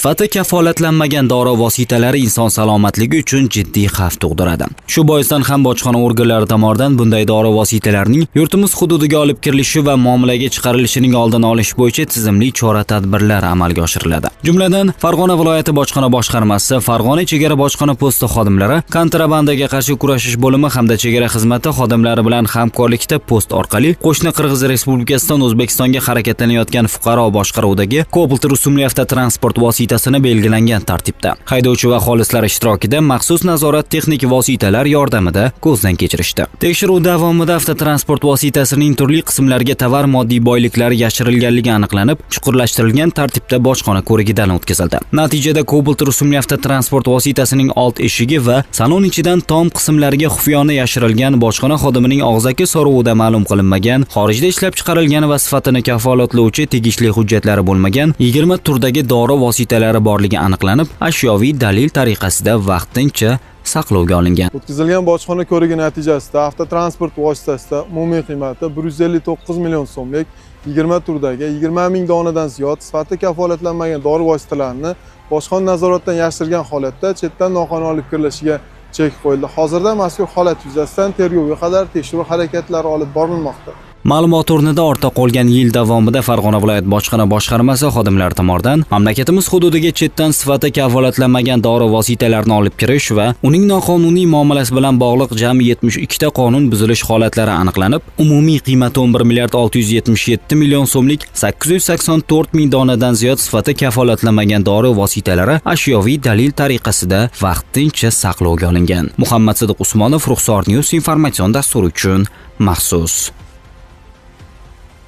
Sifati kafolatlanmagan dori vositalari inson salomatligi uchun jiddiy xavf tug'diradi. Shu boisdan ham bojxona organlari tomonidan bunday dori vositalarining yurtimiz hududiga olib kirilishi va muomalaga chiqarilishining oldini olish bo'yicha tizimli chora-tadbirlar amalga oshiriladi. Jumladan, Farg'ona viloyati bojxona boshqarmasi, Farg'ona chegara bojxona posti xodimlari, kontrabandaga qarshi kurashish bo'limi hamda chegara xizmati xodimlari bilan hamkorlikda post orqali qo'shni Qirg'iz Respublikasidan O'zbekistonga harakatlanayotgan fuqaro boshqaruvidagi Cobalt rusumli avtotransport vositasini belgilangan tartibda haydovchi va xolislar ishtirokida maxsus nazorat texnik vositalar yordamida ko'zdan kechirishdi. Tekshiruv davomida avtotransport vositasining turli qismlariga tovar moddiy boyliklari yashirilganligi aniqlanib, chuqurlashtirilgan tartibda bojxona ko'rigidan o'tkazildi. Natijada Cobalt rusumli avtotransport vositasining old eshigi va salon ichidan tom qismlariga xufiyona yashirilgan bojxona xodimining og'zaki so'rovida ma'lum qilinmagan, xorijda ishlab chiqarilgan va sifatini kafolatlovchi tegishli hujjatlari bo'lmagan 20 turdagi dori vositalari borligi aniqlanib, ashyoviy dalil tariqasida vaqtincha saqlovga olingan. O'tkazilgan bojxona ko'rigi natijasida avtotransport vositasida umumiy qiymati 159 million so'mlik 20 turdagi 20 ming donadan ziyod sifati kafolatlanmagan dori vositalarini bojxona nazoratidan yashirgan holatda chetdan noqonuniy olib kirilishiga chek qo'yildi. Hozirda mazkur holat yuzasidan tergovga qadar tekshiruv harakatlari olib borilmoqda. Ma'lumot o'rnida, ortda qolgan yil davomida Farg'ona viloyat bojxona boshqarmasi xodimlari tomonidan mamlakatimiz hududiga chetdan sifati kafolatlanmagan dori vositalarini olib kirish va uning noqonuniy muomalasi bilan bog'liq jami 72 ta qonun buzilish holatlari aniqlanib, umumiy qiymati 11 milliard 677 million so'mlik 884 ming donadan ziyod sifati kafolatlanmagan dori vositalari ashyoviy dalil tariqasida vaqtincha saqlovga olingan. Muhammad Sidiq Usmonov, Ruxsor News informatsion dasturi uchun maxsus.